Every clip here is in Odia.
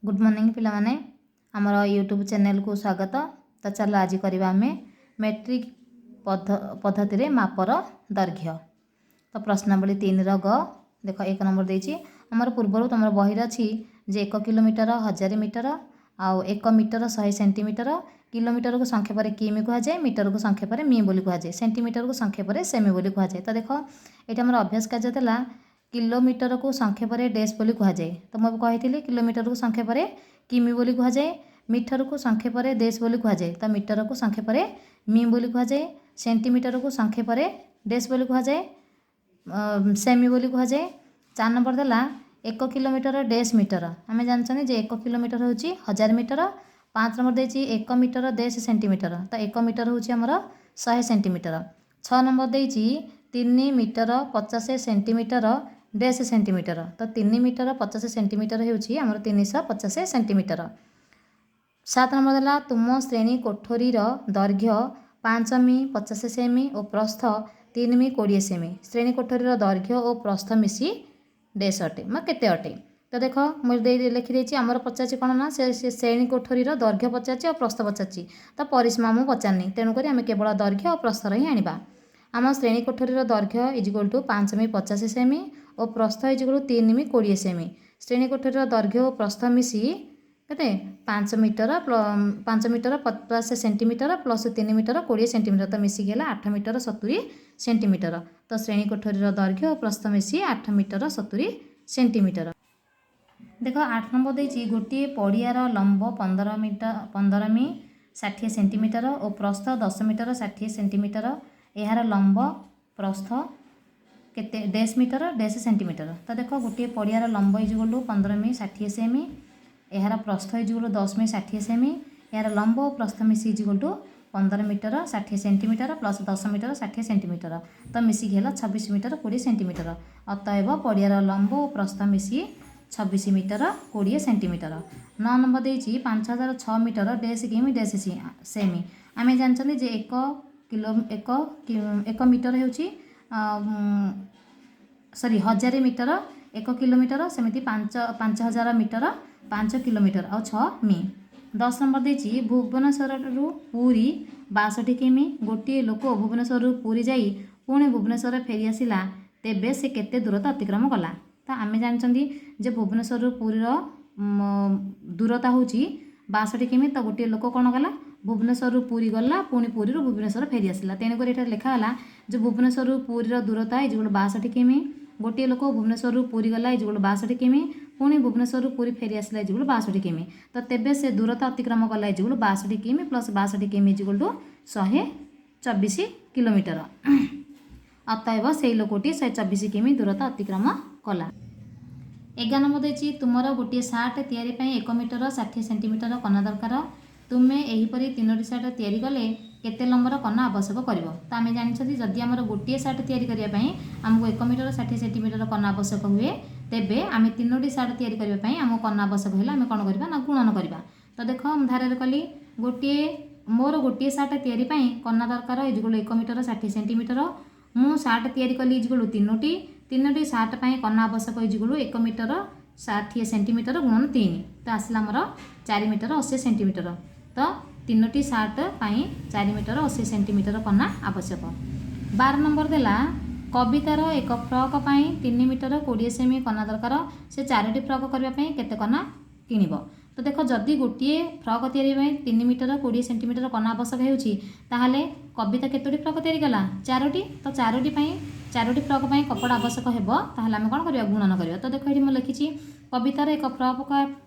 ଗୁଡ଼୍ ମର୍ଣ୍ଣିଂ ପିଲାମାନେ, ଆମର ୟୁଟ୍ୟୁବ୍ ଚ୍ୟାନେଲ୍କୁ ସ୍ୱାଗତ। ତ ଚାଲ, ଆଜି କରିବା ଆମେ ମେଟ୍ରିକ୍ ପଦ୍ଧତିରେ ମାପର ଦୈର୍ଘ୍ୟ। ତ ପ୍ରଶ୍ନାବଳୀ 3ର ଗ ଦେଖ, 1 ନମ୍ବର ଦେଇଛି। ଆମର ପୂର୍ବରୁ ତୁମର ବହିରେ ଅଛି ଯେ 1 କିଲୋମିଟର 1000 ମିଟର ଆଉ 1 ମିଟର 100 ସେଣ୍ଟିମିଟର। କିଲୋମିଟରକୁ ସଂକ୍ଷେପରେ କିମି କୁହାଯାଏ, ମିଟରକୁ ସଂକ୍ଷେପରେ ମି ବୋଲି କୁହାଯାଏ, ସେଣ୍ଟିମିଟରକୁ ସଂକ୍ଷେପରେ ସେମି ବୋଲି କୁହାଯାଏ। ତ ଦେଖ, ଏଇଟା ଆମର ଅଭ୍ୟାସ କାର୍ଯ୍ୟ ଥିଲା, କିଲୋମିଟରକୁ ସଂକ୍ଷେପରେ ଡେସ୍ ବୋଲି କୁହାଯାଏ। ତ ମୁଁ କହିଥିଲି, କିଲୋମିଟରକୁ ସଂକ୍ଷେପରେ କିମି ବୋଲି କୁହାଯାଏ। ମିଟରକୁ ସଂକ୍ଷେପରେ ଦେଶ ବୋଲି କୁହାଯାଏ। ତ ମିଟରକୁ ସଂକ୍ଷେପରେ ମି ବୋଲି କୁହାଯାଏ। ସେଣ୍ଟିମିଟରକୁ ସଂକ୍ଷେପରେ ଡେସ୍ ବୋଲି କୁହାଯାଏ, ସେମି ବୋଲି କୁହାଯାଏ। 4 ନମ୍ବର ଦେଲା, 1 କିଲୋମିଟର ଡେସ୍ ମିଟର। ଆମେ ଜାଣିଛନ୍ତି ଯେ 1 କିଲୋମିଟର ହେଉଛି 1000 ମିଟର। 5 ନମ୍ବର ଦେଇଛି, 1 ମିଟର ଡେସ୍ ସେଣ୍ଟିମିଟର। ତ 1 ମିଟର ହେଉଛି ଆମର 100 ସେଣ୍ଟିମିଟର। 6 ନମ୍ବର ଦେଇଛି, 3 ମିଟର 50 ସେଣ୍ଟିମିଟର ଡେସ୍ ସେଣ୍ଟିମିଟର। ତ 3 ମିଟର 50 ସେଣ୍ଟିମିଟର ହେଉଛି ଆମର 350 ସେଣ୍ଟିମିଟର। 7 ନମ୍ବର ଦେଲା, ତୁମ ଶ୍ରେଣୀ କୋଠରୀର ଦୈର୍ଘ୍ୟ 5 ମି 50 ସେମି ଓ ପ୍ରସ୍ଥ 3 ମି 20 ସେମି। ଶ୍ରେଣୀ କୋଠରୀର ଦୈର୍ଘ୍ୟ ଓ ପ୍ରସ୍ଥ ମିଶି ଡେସ୍ ଅଟେ ବା କେତେ ଅଟେ? ତ ଦେଖ, ମୁଁ ଦେଇ ଲେଖିଦେଇଛି। ଆମର ପଚାରିଛି କ'ଣ ନା ସେ ଶ୍ରେଣୀ କୋଠରୀର ଦୈର୍ଘ୍ୟ ପଚାରିଛି ଆଉ ପ୍ରସ୍ଥ ପଚାରିଛି। ତ ପରିସୀମା ମୁଁ ପଚାରିନି, ତେଣୁକରି ଆମେ କେବଳ ଦୈର୍ଘ୍ୟ ଆଉ ପ୍ରସ୍ଥର ହିଁ ଆଣିବା। ଆମ ଶ୍ରେଣୀ କୋଠରୀର ଦୈର୍ଘ୍ୟ is equal to 5 ମି 50 ସେମି ଓ ପ୍ରସ୍ଥ is equal 3 ମି 20 ସେମି। ଶ୍ରେଣୀ କୋଠରୀର ଦୈର୍ଘ୍ୟ ଓ ପ୍ରସ୍ଥ ମିଶି କେତେ? 5 metre 50 centimetre plus 3 metre 20 centimetre, ତ ମିଶିକି ହେଲା 8 ମିଟର 70 ସେଣ୍ଟିମିଟର। ତ ଶ୍ରେଣୀ କୋଠରୀର ଦୈର୍ଘ୍ୟ ଓ ପ୍ରସ୍ଥ ମିଶି 8 ମିଟର 70 ସେଣ୍ଟିମିଟର। ଦେଖ, 8 ନମ୍ବର ଦେଇଛି, ଗୋଟିଏ ପଡ଼ିଆର ଲମ୍ବ 15 ମିଟର, 15 ମି 60 ସେଣ୍ଟିମିଟର ଓ ପ୍ରସ୍ଥ 10 ମିଟର 60 ସେଣ୍ଟିମିଟର। ଏହାର ଲମ୍ବ ପ୍ରସ୍ଥ କେତେ ଡେସ୍ ମିଟର ଡେସ୍ ସେଣ୍ଟିମିଟର? ତ ଦେଖ, ଗୋଟିଏ ପଡ଼ିଆର ଲମ୍ବ is equal to 15 ମି 60 ସେମି, ଏହାର ପ୍ରସ୍ଥ is equal to 10 ମି 60 ସେମି। ଏହାର ଲମ୍ବ ଓ ପ୍ରସ୍ଥ ମିଶି is equal to 15 metre 60 centimetre plus 10 metre 60 centimetre, ତ ମିଶିକି ହେଲା 26 ମିଟର 20 ସେଣ୍ଟିମିଟର। ଅତଏବ ପଡ଼ିଆର ଲମ୍ବ ଓ ପ୍ରସ୍ଥ ମିଶି 26 ମିଟର 20 ସେଣ୍ଟିମିଟର। 9 ନମ୍ବର ଦେଇଛି, 5006 ମିଟର ଡେସ୍ କିମି ଡେସ୍ ସେମି। ଆମେ ଜାଣିଛନ୍ତି ଯେ 1 ମିଟର ହେଉଛି, ସରି, 1000 ମିଟର 1 କିଲୋମିଟର। ସେମିତି 5000 ମିଟର 5 କିଲୋମିଟର ଆଉ 6 ମି। 10 ନମ୍ବର ଦେଇଛି, ଭୁବନେଶ୍ୱରରୁ ପୁରୀ 62 କିମି। ଗୋଟିଏ ଲୋକ ଭୁବନେଶ୍ୱରରୁ ପୁରୀ ଯାଇ ପୁଣି ଭୁବନେଶ୍ୱର ଫେରି ଆସିଲା, ତେବେ ସେ କେତେ ଦୂରତା ଅତିକ୍ରମ କଲା? ତ ଆମେ ଜାଣିଛନ୍ତି ଯେ ଭୁବନେଶ୍ୱରରୁ ପୁରୀର ଦୂରତା ହେଉଛି 62 କିମି। ତ ଗୋଟିଏ ଲୋକ କ'ଣ କଲା? ଭୁବନେଶ୍ୱରରୁ ପୁରୀ ଗଲା, ପୁଣି ପୁରୀରୁ ଭୁବନେଶ୍ୱର ଫେରି ଆସିଲା। ତେଣୁକରି ଏଠାରେ ଲେଖା ହେଲା ଯେ ଭୁବନେଶ୍ୱରରୁ ପୁରୀର ଦୂରତା is equal 62 କିମି। ଗୋଟିଏ ଲୋକ ଭୁବନେଶ୍ୱରରୁ ପୁରୀ ଗଲା is equal 62 କିମି, ପୁଣି ଭୁବନେଶ୍ୱରରୁ ପୁରୀ ଫେରି ଆସିଲା is equal 62 କିମି। ତ ତେବେ ସେ ଦୂରତା ଅତିକ୍ରମ କଲା is equal 62 କିମି ପ୍ଲସ୍ 62 କିମି is equal to 124 kilometre. ଅତଏବ ସେଇ ଲୋକଟି 124 କିମି ଦୂରତା ଅତିକ୍ରମ କଲା। 11 ନମ୍ବର ଦେଇଛି, ତୁମର ଗୋଟିଏ ସାର୍ଟ ତିଆରି ପାଇଁ 1 ମିଟର 60 ସେଣ୍ଟିମିଟର କନା ଦରକାର। ତୁମେ ଏହିପରି ତିନୋଟି ସାର୍ଟ ତିଆରି କଲେ କେତେ ଲମ୍ବର କନା ଆବଶ୍ୟକ କରିବ? ତ ଆମେ ଜାଣିଛନ୍ତି, ଯଦି ଆମର ଗୋଟିଏ ସାର୍ଟ ତିଆରି କରିବା ପାଇଁ ଆମକୁ 1 ମିଟର 60 ସେଣ୍ଟିମିଟର କନା ଆବଶ୍ୟକ ହୁଏ, ତେବେ ଆମେ ତିନୋଟି ସାର୍ଟ ତିଆରି କରିବା ପାଇଁ ଆମକୁ କନା ଆବଶ୍ୟକ ହେଲେ ଆମେ କ'ଣ କରିବା ନା ଗୁଣନ କରିବା। ତ ଦେଖ, ମୁଁ ଧାରରେ କଲି। ମୋର ଗୋଟିଏ ସାର୍ଟ ତିଆରି ପାଇଁ କନା ଦରକାର is equal 1 metre 60 centimetre. ମୁଁ ସାର୍ଟ ତିଆରି କଲି is equal ତିନୋଟି। ତିନୋଟି ସାର୍ଟ ପାଇଁ କନା ଆବଶ୍ୟକ is equal 1 metre 60 centimetre ଗୁଣନ 3। ତ ଆସିଲା ଆମର 4 ମିଟର 80 ସେଣ୍ଟିମିଟର। ତ ତିନୋଟି ସାର୍ଟ ପାଇଁ 4 ମିଟର 80 ସେଣ୍ଟିମିଟର କନା ଆବଶ୍ୟକ। 12 ନମ୍ବର ଦେଲା, କବିତାର ଏକ ଫ୍ରକ୍ ପାଇଁ 3 ମିଟର 20 ସେମି କନା ଦରକାର। ସେ ଚାରୋଟି ଫ୍ରକ୍ କରିବା ପାଇଁ କେତେ କନା କିଣିବ? ତ ଦେଖ, ଯଦି ଗୋଟିଏ ଫ୍ରକ୍ ତିଆରି ପାଇଁ 3 ମିଟର 20 ସେଣ୍ଟିମିଟର କନା ଆବଶ୍ୟକ ହେଉଛି, ତାହେଲେ କବିତା କେତୋଟି ଫ୍ରକ୍ ତିଆରି କଲା? ଚାରୋଟି। ତ ଚାରୋଟି ଫ୍ରକ୍ ପାଇଁ କପଡ଼ା ଆବଶ୍ୟକ ହେବ, ତାହେଲେ ଆମେ କ'ଣ କରିବା? ଗୁଣନ କରିବା। ତ ଦେଖ, ଏଠି ମୁଁ ଲେଖିଛି, କବିତାର ଏକ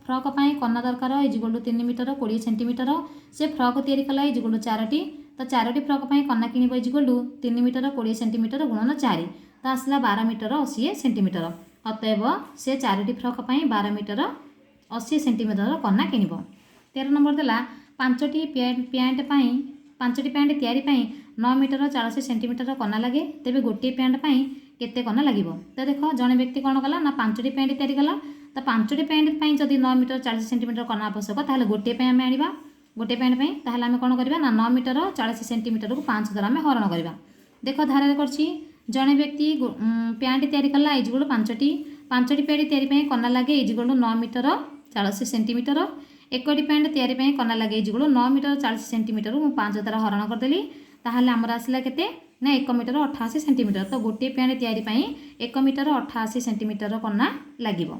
ଫ୍ରକ୍ ପାଇଁ କନା ଦରକାର is equal to 3 metre 20 centimetre. ସେ ଫ୍ରକ୍ ତିଆରି କଲା is equal to ଚାରୋଟି। ତ ଚାରୋଟି ଫ୍ରକ୍ ପାଇଁ କନା କିଣିବ is equal to 3 metre 20 centimetre ଗୁଣନ 4। ତ ଆସିଲା 12 ମିଟର 80 ସେଣ୍ଟିମିଟର। ଅତଏବ ସେ ଚାରୋଟି ଫ୍ରକ୍ ପାଇଁ 12 ମିଟର 80 ସେଣ୍ଟିମିଟର କନା କିଣିବ। 13 ନମ୍ବର ଦେଲା, ପାଞ୍ଚଟି ପ୍ୟାଣ୍ଟ ତିଆରି ପାଇଁ 9 ମିଟର 40 ସେଣ୍ଟିମିଟର କନା ଲାଗେ। ତେବେ ଗୋଟିଏ ପ୍ୟାଣ୍ଟ ପାଇଁ କେତେ କନା ଲାଗିବ? ତ ଦେଖ, ଜଣେ ବ୍ୟକ୍ତି କ'ଣ କଲା ନା ପାଞ୍ଚଟି ପ୍ୟାଣ୍ଟ ତିଆରି କଲା। ତ ପାଞ୍ଚଟି ପ୍ୟାଣ୍ଟ ପାଇଁ ଯଦି 9 ମିଟର 40 ସେଣ୍ଟିମିଟର କନା ଆବଶ୍ୟକ, ତାହେଲେ ଗୋଟିଏ ପାଇଁ ଆମେ ଆଣିବା। ଗୋଟିଏ ପ୍ୟାଣ୍ଟ ପାଇଁ ତାହେଲେ ଆମେ କ'ଣ କରିବା ନା 9 ମିଟର 40 ସେଣ୍ଟିମିଟରକୁ 5 ଦ୍ୱାରା ଆମେ ହରଣ କରିବା। ଦେଖ, ଧାରରେ କରିଛି। ଜଣେ ବ୍ୟକ୍ତି ପ୍ୟାଣ୍ଟ ତିଆରି କଲା is equal ପାଞ୍ଚଟି। ପାଞ୍ଚଟି ପ୍ୟାଣ୍ଟ ତିଆରି ପାଇଁ କନା ଲାଗେ is equal to 9 metre 40 centimetre. ଏକଟି ପ୍ୟାଣ୍ଟ ତିଆରି ପାଇଁ କନା ଲାଗେ ଇଜିକୁଲ 9 ମିଟର 40 ସେଣ୍ଟିମିଟରରୁ ମୁଁ 5 ଦ୍ୱାରା ହରଣ କରିଦେଲି। ତାହେଲେ ଆମର ଆସିଲା କେତେ ନା 1 ମିଟର 88 ସେଣ୍ଟିମିଟର। ତ ଗୋଟିଏ ପ୍ୟାଣ୍ଟ ତିଆରି ପାଇଁ 1 ମିଟର 88 ସେଣ୍ଟିମିଟର କନା ଲାଗିବ।